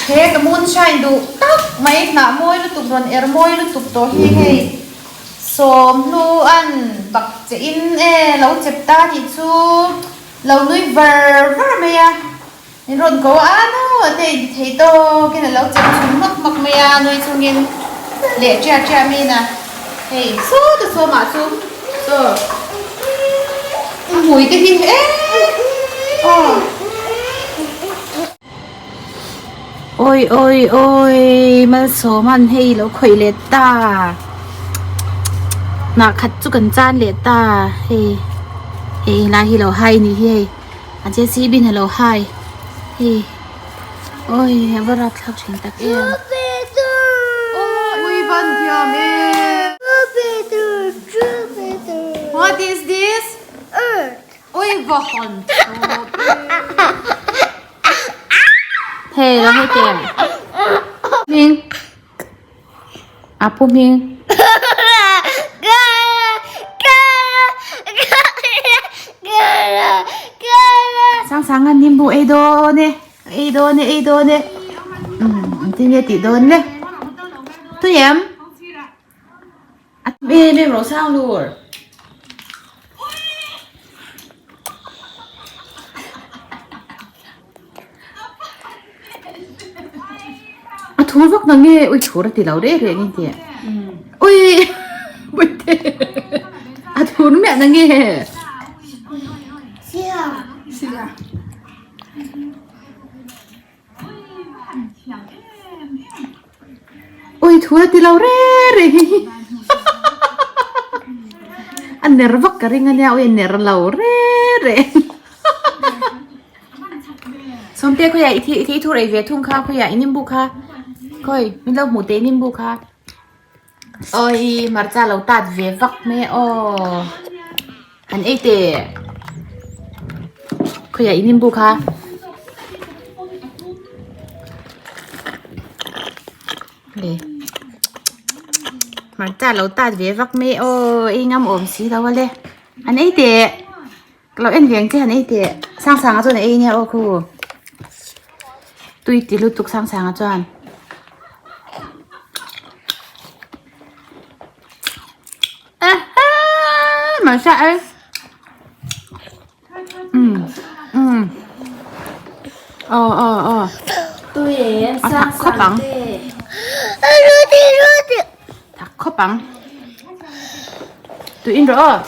He ka moonshine duh tak mai hnah mawi lutuk rawn er mawi lutuk tawh hi hei sawmhnu an bak che in e lo chep ta tih chu lo nui var var mai a. Min rawn ko a no a te inti thei tawkin a lo chep chhun hmak hmak mai a, nui chungin leh ṭiah ṭiah min a, hei sawta sawmah chu chaw a hmui te hi eee aw. Awi awi awi Malsawma'n hei lo khawih leh ta hnah khat chu kan chan leh ta hei hei helai hi lo hai a nih hi hei. A JCB in alo hai hei awi a va rapthlak thin tak em. Ui van thiam e. What is this? Ui va han tawp e. Hei lo hei teh. Hming. A pu hming. Sang sang a nimbu ei dawn e ei dawn e ei dawn e umm engtin nge tih dawn le tui em a em em rawh sang lur. A thur vak na nge ui thur a ti lo reh reh ni tih ui Puite a thur miah na nge Ui thur a ti lo reh reh hi a ner vak ka ring ania ui a ner lo reh reh. Sawmte khawiah i thi i thur ei ve thung kha khawiah i nimbu kha khawi min lo hmuh teh i nimbu kha awi hmarcha lo tat ve vak mai aw han ei teh khawiah i nimbu kha. Hmarcha lo tat ve vak mai aw ei ngam awm si lo ale han ei teh. Ka lo en ve ang che han ei teh Sangsanga chuan a ei nia aw khu tui ti lutuk Sangsanga chuan mahse ei um um aw aw aw a thak khawp ang thak khawp ang tui in rawh aw.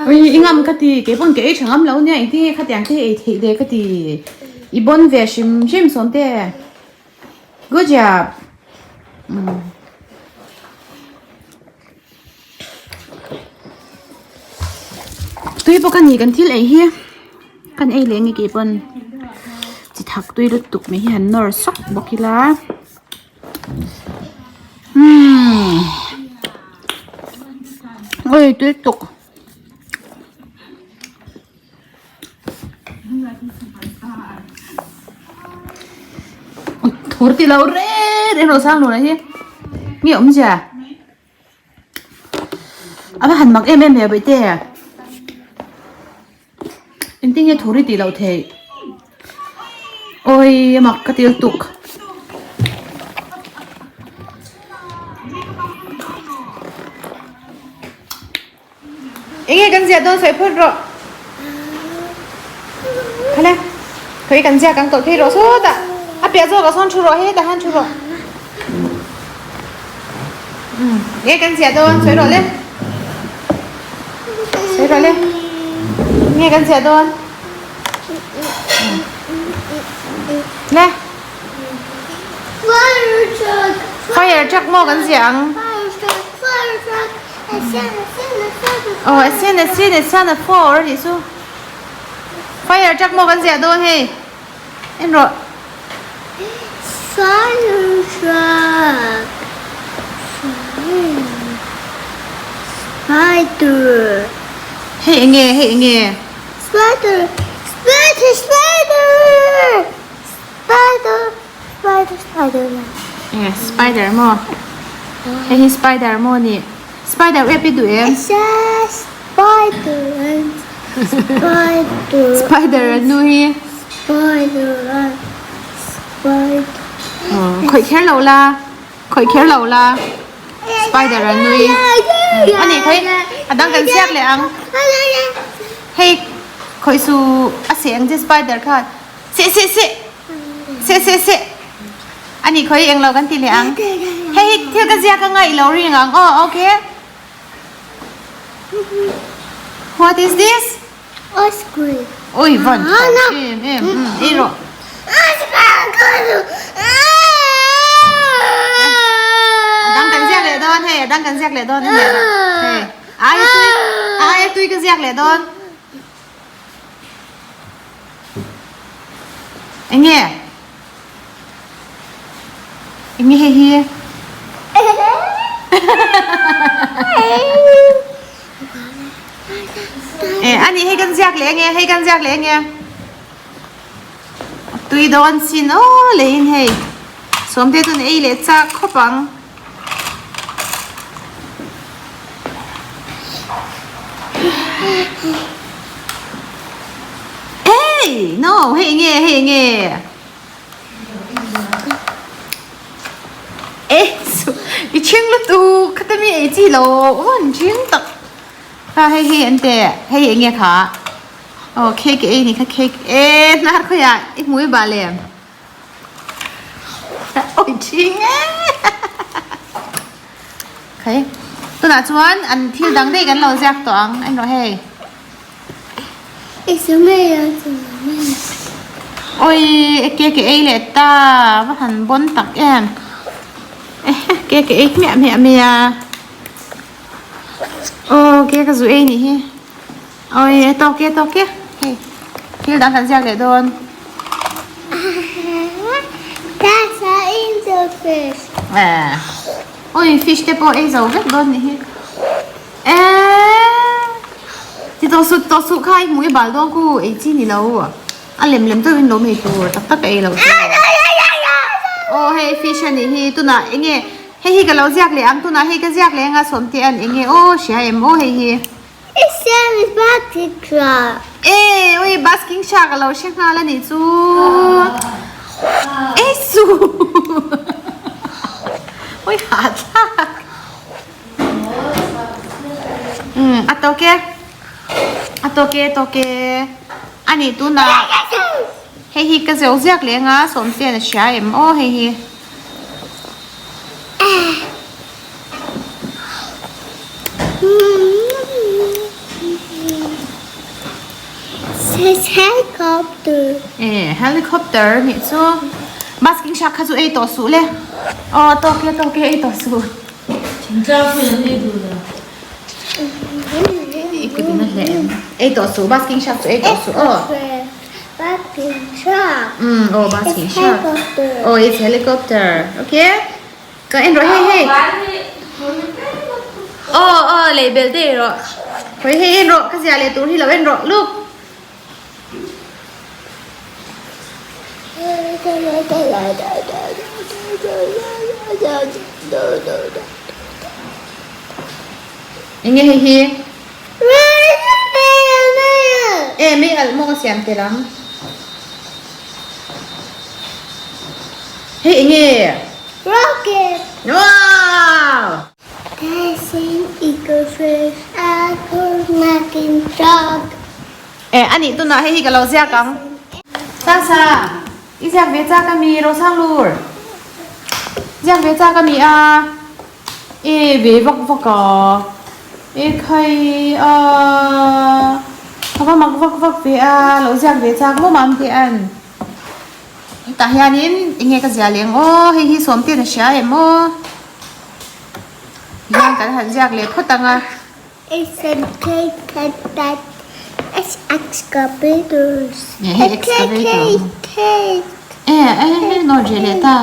Ui i ngam ka ti kei pawn ka ei tha ngam lo nia engtin nge khatiang te ei theih le ka ti i bawn ve hrim hrim sawn te. Good job. Mm. Tui bawk a ni kan thil ei hi kan ei leh nge kei pawn chi thak tui lutuk mai hi han nawr sawk bawk ila umm ui tui lutuk. Thur ti lo reng reng lo sang lura hi nge awmzia a va han mak em em ve bawihte engtin nge thur hi tih loh theih awi a mak ka ti lutuk. Enge kan ziah dawn sawi phawt rawh. Khale. Khawi kan ziah kan tawh phei rawh sawtah. A piah zawkah sawn thu rawh hetah khan thu rawh. Umm enge kan ziah dawn sawi rawh le. Sawi rawh le. Enge kan ziah dawn. Le. Fire truck. Fire truck maw kan ziah ang. Fire truck, fire truck. A sen, a sen, a sen, a Oh, a sen, a sen, a sen, a four a nih chu. Fire truck maw kan ziah dawn hei. En rawh. Fire truck. Fire. Spider. Hei enge, hei enge. Spider. Spider spider spider spider spider man. Eh spider maw hei hi spider maw ni spider web i duh em? It's a spider and spider. Spider an nu hi. Spider and spider. Khawih kher lo la khawih kher lo la spider an nui a nih khawi a dang kan ziak leh ang hei khawih su a seh ang che spider khan seh seh seh seh seh seh a nih khawi englo kan ti leh ang hei hi thil ka ziak anga i lo ring ang aw okay what is this Ice cream. Oi van tha em em ei rawh. A dang kan ziak leh dawn hei a dang kan ziak leh dawn a nia hei ai tui ai tui ka ziak leh dawn. Enge Enge hei hi Eh ani hei kan ziak leh ange hei kan ziak leh ange tui dawn sin aw leiin hei sawmte chuan ei leh chak khawp ang. Hey no hei enge hei enge Eh su i chhing lutuk khata mi ei chi lo aw an chhing tak kha hei hei an te hei enge kha aw cake ei ni kha cake e hnar khawiah i hmui bah lem Oi chhing e Khai tunah chuan an thil dang daih kan lo ziak tawh ang en rawh hei. Oi cake ei leh ta va han bawn tak em cake ei hmiah hmiah mai a aw cake a zu ei nih hi oi a tawk e a tawk e hei thil dang kan ziak leh dawn. Oi fish te pawh ei zo vek dawn nih hi. Eeee ti tawh suh ti tawh suh kha i hmuh i bal dawn ku ei chi ni lo a lem lem deuhin lo mai tur tak tak a ei loh chu aw hei fish a nih hi tunah eng nge hei hi ka lo ziak leh ang tunah hei ka ziak leh anga sawmte an eng nge aw hria em aw hei hi Eee ui basking shark a lo hre nghal a nih chu ei suh ui hahthlak. Umm a tawk e a tawk e tawk e a nih tunah hei hi ka zeu ziak leh anga sawmten a hria em aw hei hi. Helicopter nih chu basking shark kha chu ei tawh suh le aw a tawk e a tawk e ei tawh suh. Thingtlang pawhin an ei duh lo. I kut in a hleh em? Ei tawh suh, basking shark chu ei tawh suh aw. Basking shark. Umm aw basking shark. Aw it's helicopter. Okay. Ka en rawh hei hei. Aw aw lei bel te rawh. Hei hei en rawh ka zia leh tur hi lo en rawh look. Enge hei hi? E mei alh maw ka siam tel ang. Hei enge? Rocket! Wow! Eh a nih tunah hei hi ka lo ziak ang. Sasa, i ziak ve chak a mi Rosanglur? Ziak ve chak a mi a? E ve vak vak a, e khai a, ka va mak vak vak ve a, lo ziak ve chak maw mam te an. Hetah hianin enge ka ziah leng aw, hei hi sawmten a hria em aw? Hian kan han ziak leh phawt ang a. It's a cake that it's excavators. Nge hei excavator. E e hei nawr reh leh ta.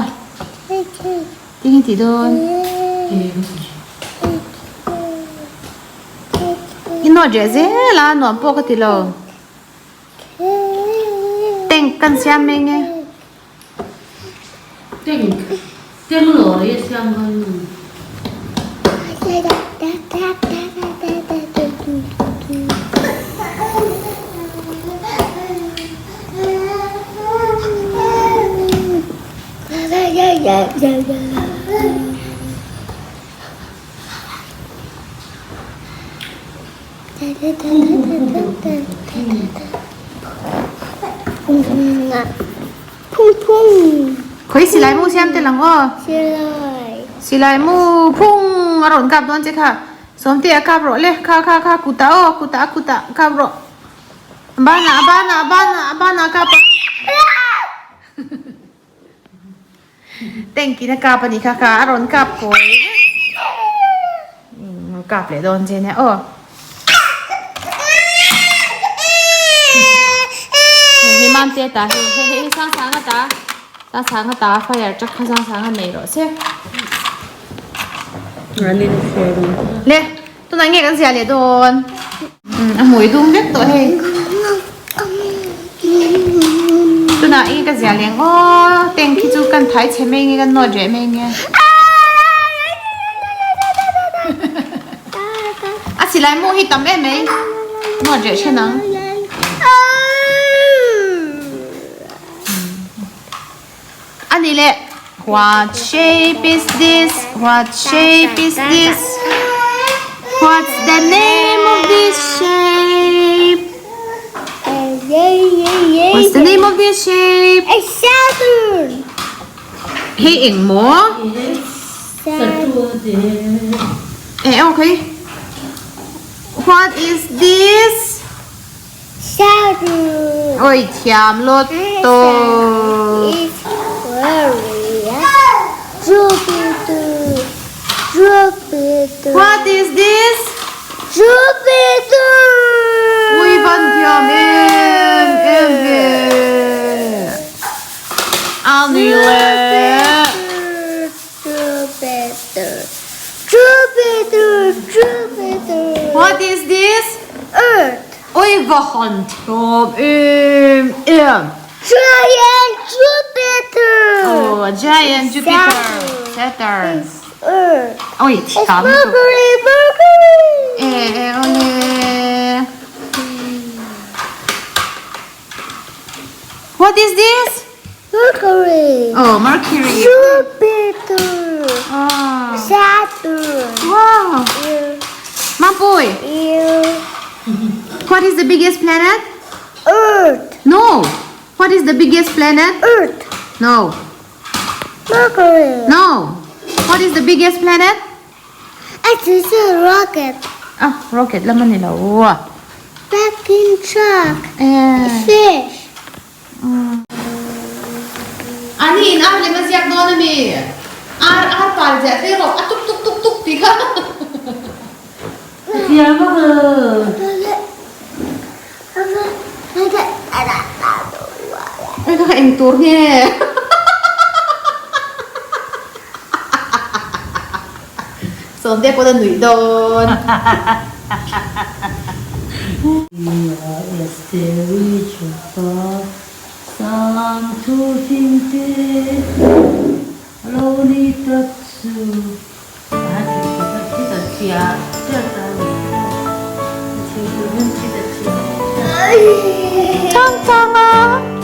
Tinge tih dawn? I nawr reh zel a nuam pawh ka ti lo. Tank kan siam mai nge. Tank tank lawri a siam dawn nu. Khawi silai mu siam tel ang aw. Silai mu phung a rawn kap dawn che kha. Sawmte a kap rawh le. Kha kha kha kutah aw kutah kutah kap rawh. A banah a banah a banah a banah kap ang. Tank in a kap a nih kha kha a rawn kap kawi umm kap leh dawn che nia aw hei hi mante ta hei hei hei sang sang a ta sang sang a ta fire truck kha sang sang a nei rawh se le tunah nge kan ziah leh dawn umm a hmui dum vek tawh hei tunah eng ka ziah leh ang aw tank khi chu kan thai chhe mai nge kan nawt reh mai nge a silai mu hi tam em mai nawt reh then ang A ni leh What shape is this? What shape is this? What's the name of this shape? What's the name of this shape? A Saturn. Hei eng maw? Eh okay. What is this? Saturn. Oi thiam lot to. Jupiter. Jupiter. What is this? Jupiter. Ui van thiam em em ve. Ani le. Jupiter. Jupiter. Jupiter. What is this? Earth. Oi va han thiam em em. Giant Jupiter. Oh, giant Jupiter. Saturn. Earth. Oi thiam. Mercury, Mercury. E e ole. What is this? Mercury. Oh, Mercury. Jupiter. Oh. Saturn. Wow. Mapui. Ear. What is the biggest planet? Earth. No. What is the biggest planet? Earth. No. Mercury. No. What is the biggest planet? It's a rocket. Ah, rocket lam a ni lo. Packing truck. Eh. Fish. Ani in ar lem a ziak dawn a mi? Ar ar pal ziah hle rawh a tuk tuk tuk tuk tih kha. A thiam vak lo. Ai kha kha eng tur nge? Sawmte pawh a nuih dawn. Chang chang a.